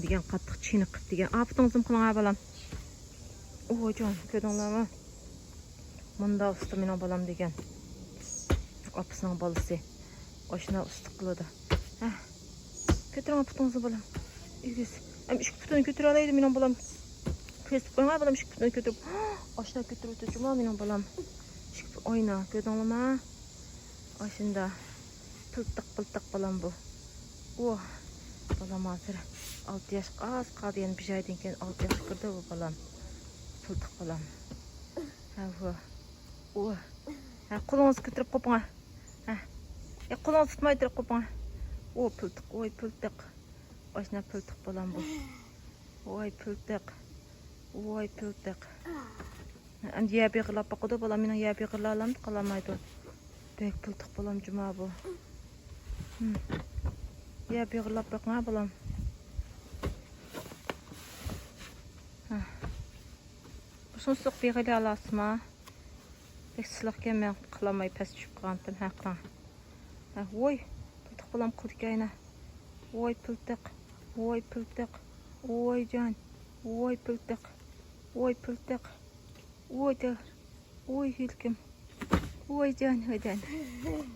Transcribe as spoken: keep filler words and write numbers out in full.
دېگەن قاتتىق چېنىقىپ دېگەن. ئاپىتىڭىزمۇ قىلىڭ ھە بالام. ئۇ جان، كۆردۈڭلارمۇ؟ مۇندا ئۇستا مېنىڭ بالام دېگەن. ئاپىسىنىڭ بالىسى. ئاشۇنداق ئۇستا قىلىدۇ. ھە. كۆتۈرۈڭ پۇتىڭىزنى بالام. ئېگىز. ئەم ئىككى پۇتىنى كۆتۈرەلەيدۇ مېنىڭ بالام. كۆزىتىپ قويۇڭ بالام، ئىككى پۇتىنى كۆتۈرۈپ. ئاشۇنداق كۆتۈرۈۋېتىدۇ جۇما مېنىڭ بالام. ئىككى پۇ-، ئوينا، كۆردۈڭلارمۇ؟ ئاشۇنداق. پىلتىق، پىلتىق بالام بۇ. ئۇ. بالام ھازىر ئالتە ياشقا ئاز قالدى، يەنە بىر ئايدىن كېيىن ئالتە ياشقا كىرىدۇ بۇ بالام. پىلتىق بالام. ھە، بۇ. ئۇ. ھە، قولىڭىزنى كۆتۈرۈپ قوپۇڭ ھە. ھە. يا، قولىڭىزنى تۇتماي تۇرۇپ قوپۇڭ ھە. ئۇ پىلتىق، ۋاي پىلتىق. ئاشۇنداق پىلتىق بالام بۇ. ۋاي پىلتىق. ۋاي پىلتىق. ئەمدى يەر بېغىرلاپ باقىدۇ بالام، مېنىڭ يەر بېغىرلالامدۇ قالالمايدۇ. بەك پىلتىق بالام جۇما بۇ. ھىم. يەر بېغىرلاپ باقىڭا بالام. ھە. شۇنسۇق بېغىرلىيالاسىما؟ بەك سىلىقكەن، مەن قىلالماي پەس چۈشۈپ قالغانتىم. ھە، قاراڭ. ھە، ۋوي، پىلتىق بالام قىلدىكەن يەنە. ۋوي پىلتىق، ۋوي پىلتىق، ۋوي جان، ۋوي پىلتىق، ۋوي پىلتىق، ۋوي دە، ۋوي ھېلىكىم، ۋوي جان، ۋوي جان.